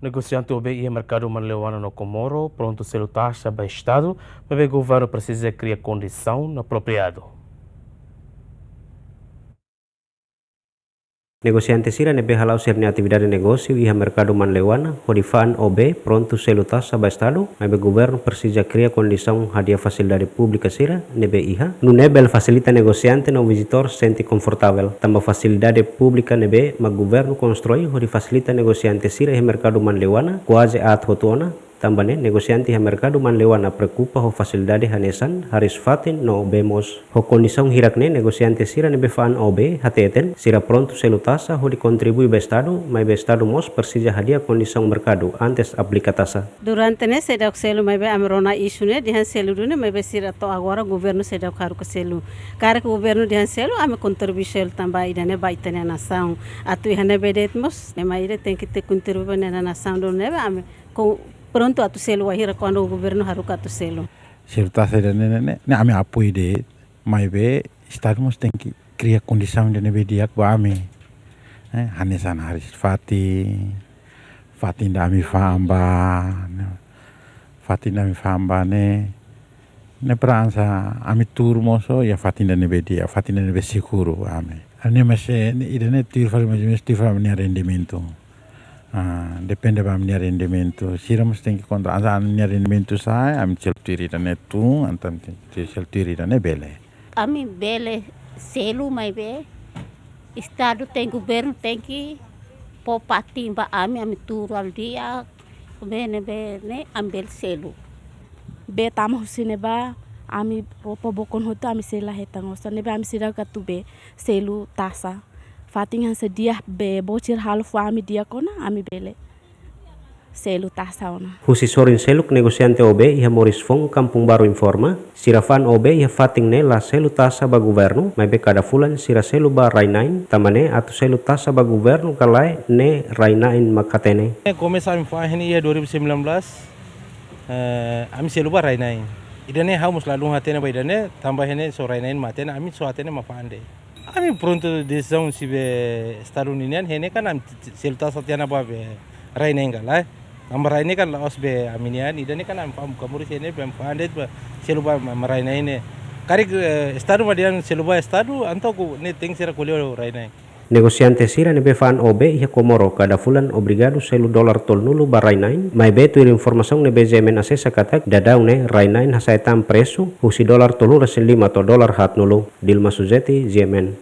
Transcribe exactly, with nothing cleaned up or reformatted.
Negosiante OB iha merkadu Manleuana no Comoro prontu selu taxa ba Estadu, maibé governu presiza kria kondisaun apropriadu. Negosiante sira ne'ebé hala'o sira-nia atividade negósiu iha merkadu Manleuana hodi fa'an OB prontu selu taxa ba Estadu, maibé governu presiza kria kondisaun hadi'a fasilidade públika sira ne'ebé iha, nune'e bele fasilita negosiante no vizitór sente konfortavel. Tanba fasilidade públika ne'ebé mak governu konstrui hodi fasilita negosiante sira iha merkadu Manleuana kuaze aat hotu ona. Tanba ne'e negosiante iha merkadu Manleuana preokupa ho fasilidade hanesan hariis-fatin no OB mós. Ho kondisaun hirak ne'e negosiante sira ne'ebé fa'an OB hateten sira prontu selu taxa hodi kontribui ba Estadu, maibé Estadu mós presiza hadi'a kondisaun merkadu antes aplika taxa. Durante ne'e seidauk selu, maibé ami rona isu ne'e dehan selu duni, maibé sira to'o agora governu seidauk haruka selu. Karik governu dehan selu, ami kontribui selu tanba ida-ne'e ba ita-nia nasaun. Atu iha ne'ebé de'it mós, ema ida tenke kontribui ba nia nasaun duni, ne'ebé ami prontu atu selu wainhira kuandu governu haruka atu selu. Selu taxa ida-ne'e, ne'e, ne'e, ne'e ami apoiu de'it, maibé Estadu mós tenke kria kondisaun ida ne'ebé di'ak ba ami. Eh, hanesan hariis-fatin, fatin ida ami fa'an ba, ne'e, fatin ida ami fa'an ba ne'e, ne'e para hanesan ami tuur mós iha fatin ida ne'ebé di'ak, fatin ida ne'ebé seguru ba ami. Ami mós, eh, ida-ne'e tuir fali, mais ou menus tuir fali ami-nia rendimentu. Ah, depende ba ami-nia rendimentu. Sira mós tenke kontrola. Hanesan ami-nia rendimentu sa'e, ami selu tuir ida-ne'e tun, entaun ami selu tuir ida-ne'e bele. Ami bele selu, maibé Estadu tenke, governu tenke fó fatin ba ami, ami tuur halo di'ak, bene, bene, ami bele selu. Bee tama husi ne'ebá, ami roupa bokon hotu, ami sei la hetan osan, ne'ebé ami seidauk atu bee selu taxa. Fatin hanesan di'ak, bee bocir halo fó ami di'ak ona, ami bele selu taxa ona. Husi sorin seluk negosiante OB iha Moris Foun, Kampung Baru informa, sira fa'an OB iha fatin ne'e la selu taxa ba governu, maibé kada fulan sira selu ba rai-na'in, tanba ne'e atu selu taxa ba governu ka lae ne'e rai-na'in mak hatene. Komesa ami fa'an iha dua ribu sembilan belas, eh, ami selu ba rai-na'in. Ida-ne'e ha'u mós ladún hatene ba ida-ne'e, tanba iha ne'e só rai-na'in mak hatene, ami só hatene mak fa'an de'it. Ami prontu desizaun se be Estadu ninian, iha ne'e kan ami t-, t-, selu taxa tiha ona ba be rai-na'in ka lae. Tanba rai-na'in kan la'ós be ami-nian, ida-ne'e kan ami fa'an buka moris iha ne'e be ami fa'an de'it ba selu ba ma-, rai-na'in ne'e. Karik, eh, Estadu mak dehan selu ba Estadu, entaun ne'e tenke sira ko'alia ho rai-na'in. Negosiante sira ne'ebé fa'an OB iha Comoro kada fulan obrigadu selu dolar tolunulu ba rai-na'in, maibé tuir informasaun ne'ebé GMN asesa katak, daudaun ne'e rai-na'in hasa'e tan presu husi dolar tolunulu-resin-lima to'o dolar haatnulu. Dilma Suzeti, GMN.